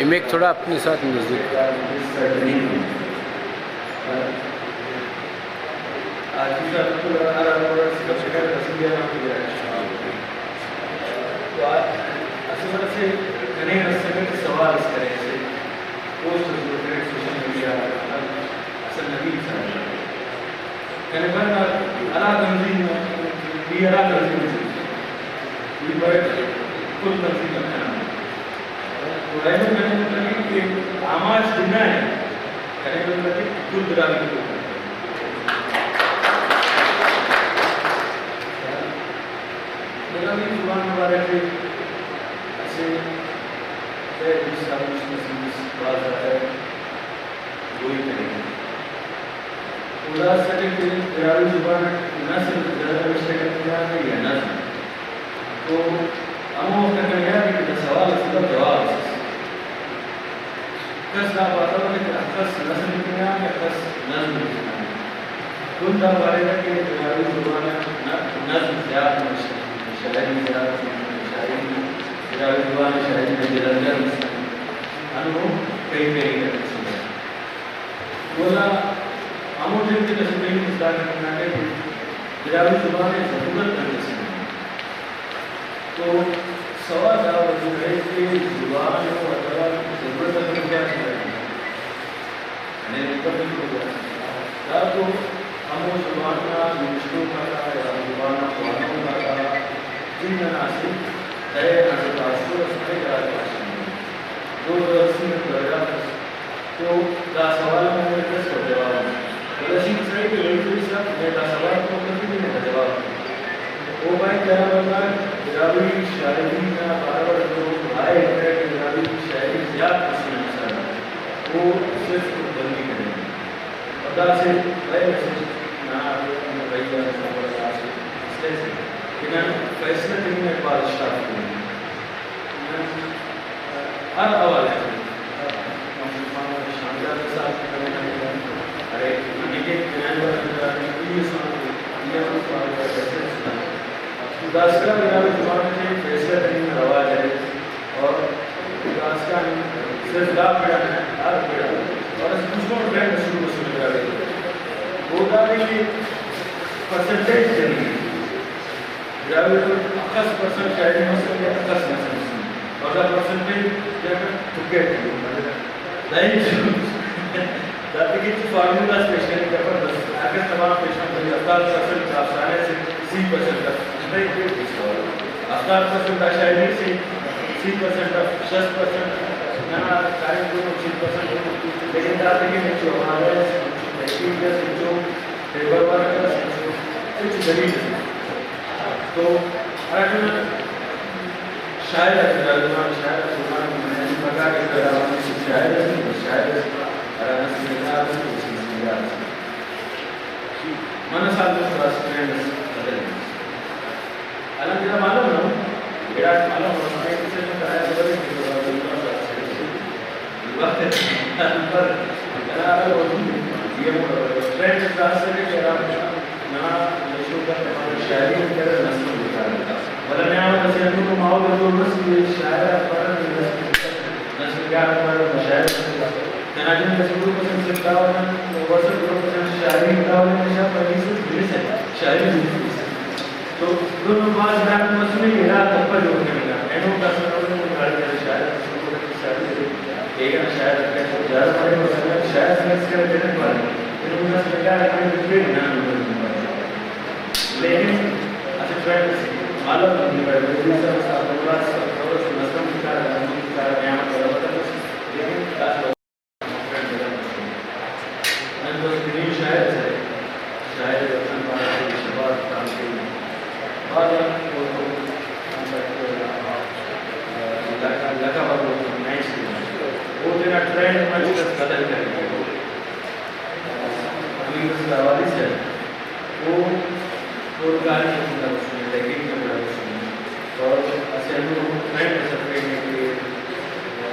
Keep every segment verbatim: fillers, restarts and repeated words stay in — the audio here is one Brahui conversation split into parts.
میک تھوڑا اپنے ساتھ نزدیک۔ تو آ-، اسہ وڑ اسے کنے اسہ سوال اس کرے، اسہ پوسٹ اس کرے سوشل میڈیا، اصل نبی انسان۔ کنے پارے نا، ہرا تنظیم، ای ہرا تنظیم سے، ای بریک کل تنظیم نا کنا۔ تو اینو کنے پارے کہ آماچ بنا ہے، کنے پارے کہ کل براہوئی کو۔ براہوئی زبان نا بارہ ٹی اسہ غیر مصنوعی بھاز زیادہ گوئی کننگ۔ گڑا اسٹ کہ براہوئی زبان اٹ نثر زیادہ نوشتہ کننگانے یا نظم؟ تو ہمو وخت کنے یاد ءِ کہ دا سوال اسے دا جواب اس ئس۔ کس دا پاتو کہ اخس نثر لکھنگا کہ اخس نظم لکھنگا۔ کل دا پاریرہ کہ براہوئی زبان اٹ ن-، نظم زیات مس، شاعری زیات مس، شاعری براہوئی زبان شاعری نا جلندر مس۔ ہندنو کئی کئی ٹائپس ءِ۔ گڑا ہمو ٹائم تے اسہ پین اس دا کننگانے کہ براہوئی زبان ءِ ضرورت انت اسے نا۔ تو سوال دا وجود ءِ کہ زبان و ادب ضرورت انت کیا چیز ءِ؟ ہندا تو ہمو زبان نا نوشتوک آتا یا زبان نا خوانوک آتا زند ئنا اسہ تہہ ئنا تاثر اس مریک ہراکہ بھاز شاندار ءِ۔ دو ہزار اسی نا درجات اس۔ تو دا سوال ہم اوڑے کس و جواب مس۔ ولے اسہ چیز اس ارے کہ ولفیئر صاحب نے دا سوال تو کبھی بھی نے دا جواب مس۔ او بھائی تینا بندغ براہوئی شاعری نا بارو اٹ تو رائے ایترہ کہ براہوئی شاعری زیات مسنے مسائل آتے۔ او صرف قربانی کرے۔ اور دا اسہ ویل اسے نا بھائی دا سوال دا اسے مسئلہ سے کہ نن فیصلہ تننگ اٹ بھاز اشتاف کرے۔ ہر حوالہ ٹی شاندار مثال ارے، ننے کہ نن ای اس، ای ہم اس، داسکان براہوئی زبان ٹی فیصلہ تننگ نا رواج ارے، اور داسکان صرف دا پڑ آن ہر پڑ آن اور اسہ پوسکن ٹرینڈ اس شروع مسنے براہوئی۔ او دادے کہ پرسنٹیج تننگ ءِ۔ براہوئی ٹی اخس پرسنٹ شاعری مسنے، اخس نثر مسنے۔ اور دا پرسنٹیج جاگہ ٹکیٹ ٹی۔ دا ہچ، داتے کہ ہچو فارمولاز پیش کننگ کپک، بس اگہ تمام پیش کن تو ہفتاد پرسنٹ افسانہ سے، سی پرسنٹ اف-، ہفتاد پرسنٹ دا شاعری سے، سی پرسنٹ اف، شست پرسنٹ ننا کاریم تو چل پرسنٹ، لیکن داتے کہ ہچو حوالہ اس، ہچو تحقیق اس، ہچو پیپر ورک اس، ہچو دلیل اس۔ تو ہراٹی شاعر آتے، شاعر آتے، شاعر آتے، شاعر آتے، شاعر آتے، ہرا نثر نگار آتے، نثر نگار آتے۔ منہ سال تو خلاص ٹرینڈ اس بدل۔ حالانکہ دا معلوم نہ، گڑاس معلوم ہو، ٹرینڈ سے تو آیا تو بدل کے تو وخت پر کنا ارے او ٹرینڈ اس داسہ کہ ہرا ننا نوشتوک آک تمام شاعری ہم کریر، نثر ہم لکھارہ، ولدا نیام اسہ ہندنو ماحول اس جوڑ مس کہ شاعر آک پرہ، نثر نثر نگار آک پرہ، مشاعرہ اس۔ کنا جند اسہ گروپ اس اٹ صرف دا وجہ، او اسٹ گروپ اس اٹ شاعری ہم دا وجہ غا شاغ، پر ای صرف بنسہ، شاعری بنسہ۔ تو دنو بھاز محنت مسنے کہ ارا تپہ جوڑ کننگ آ۔ اینو داسہ نوڑے نن داڑے کہ شاعر آتے شاعری ارے، بیگہ نا شاعر آتے تو زیادہ پڑھے، اور سنگت شاعر سنگت کرے تینے پڑھے۔ اینو داسہ بیکار آ کرے تو پھر نن نن پڑھے۔ لیکن اسہ ٹرینڈ اسے مالو نن پڑھے، لیکن سب اس کا بنداز سب اس نظم کی کار، نظم کی کار، قیامت والا وقت اس۔ لیکن داسہ نن تو اسہ پنی شاعر ئسے، شاعر وطن پارہ کہ شہباز خان کہ بھاز آک او تو انت لقب، لقب آک او تو نائس کیرہ۔ او تینا ٹرینڈ مچ کس بدل کرینے۔ دوئی بس دا حوالے سے او، او کاری نا کنڈا بسنے، تحقیق نا کنڈا بسنے۔ اور اسہ ہندنو ٹرینڈ اس ارفینے کہ، آ،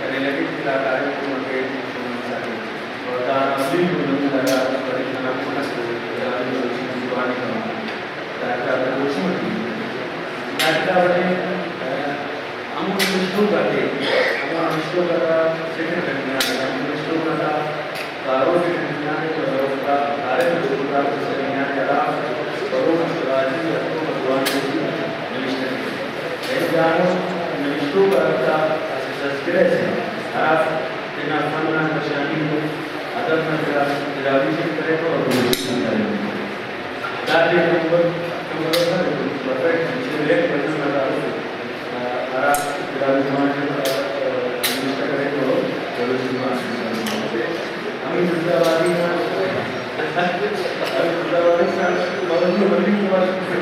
کنے لگک کہ دا کاریم تو مکے، اور دا اصلی تو نمونہ دا بڑی خراب ہونا چاہیے، دا بڑی زبان ہی بنا۔ دا کتاب نا گوشی مٹی۔ دا کتاب نے، آ، ہمو نوشتوک آتے، ہمو نوشتوک آتا ذکر کننگانے، ہمو نوشتوک آتا کارو ذکر کننگانے، ولدا اوفتا کاریم نا ڈکھوتا تسنے ہرانا خبر راجی ہرفوک آ زبان ٹی نوشتہ کیک۔ اینو داڑان نوشتوک آتا اسہ تذکرہ سے ہرافک تینا فن آن درشانی ادب نا گڑاس براہوئی ٹی کریکہ و بلوچی ٹی کریکہ۔ داٹی اکتوبر، اکتوبر نا بفک، اسہ ریک مجلس نا تعارف ءِ، ہرا براہوئی زبان ٹی، آ، نوشتہ کریکہ و بلوچی زبان ٹی۔ حمید رضا آبادی نا، حمید رضا آبادی نا مغربی، مغربی زبان ٹی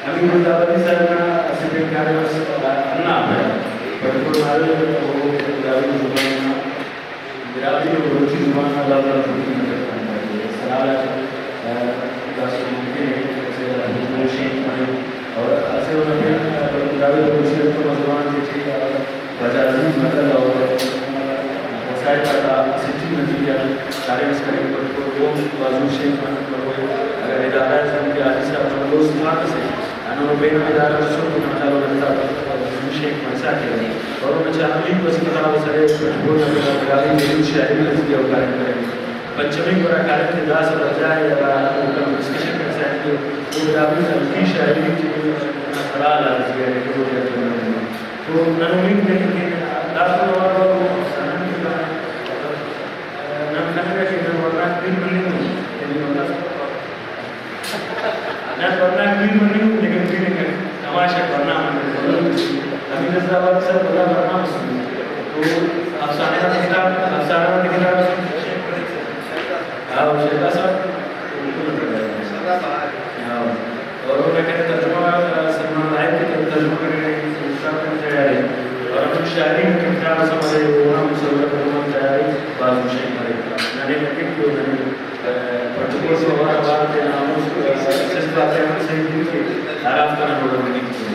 حمید رضا آبادی صاحب نا اسہ پین کاریم اس ہندا پڑپول ناول، او براہوئی زبان نا، براہوئی و بلوچی زبان نا لفظ آتا ترکیب نا تران کرے۔ سوال آک، آ، داسہ ممکن ءِ کہ اسہ ادب نا شینک مرے اور اسہ اونا پین، آ، براہوئی بلوچی ہڑتوم آ زبان تیٹی، آ، مجازی نقل اور وسائط آتا اسہ ٹیم نا ذریعہ کاریم اس کریک، بلکہ او بھاز زو شینک مننگ مروئے۔ اگر ادارہ اس دن کہ حاجی صاحب نا دوست خان اسے، ہندنو پین ہم ادارہ مسر تو کنا خیال اونا کتاب زو شینک مرسا کیرہ۔ اور اونا چارولیکو اسہ کتاب اس ارے، پٹھپول نا براہوئی دہلی شاعری نا ذریعہ او کاریم کرے۔ پنچمی گڑا کاریم تے داسہ برجا ءِ، ہرا ہندن کنا ڈسکشن کرسا ٹی او براہوئی تلخی شاعری ٹی اونا سرحال آتا ذریعہ ٹی او تو نن امید کین کہ داسہ اوار او افسانہ نا کتاب نن خننگ کہ نن ورناک پیر مننگ ان، یعنی ورناک، نن ورناک پیر مننگ ان، لیکن پیر انگا تماشا ورنا مننگ ان۔ حمید رضا آبادی صاحب ولدا ورنا مسنے۔ تو افسانہ نا کتاب، افسانہ نا کتاب، ہاں، شہباز صاحب، بالکل۔ ہاں۔ اور اونا کنے ترجمہ، آ، سلمان لائق کے ترجمہ کرینے، استاد کنے تیار ءِ۔ اور ہمو شاعری نا کتاب اس ہم ارے، اونا ہم سوگو ترجمہ تیار ءِ، بھاز زو شینک مریک۔ ننے لگک کہ ننے، آ، پٹھپول تو اوار اوار تینا ہمو، آ، سست آتے ہم صحیح دن کہ ہرافتا نن اوڑا مننگ کن۔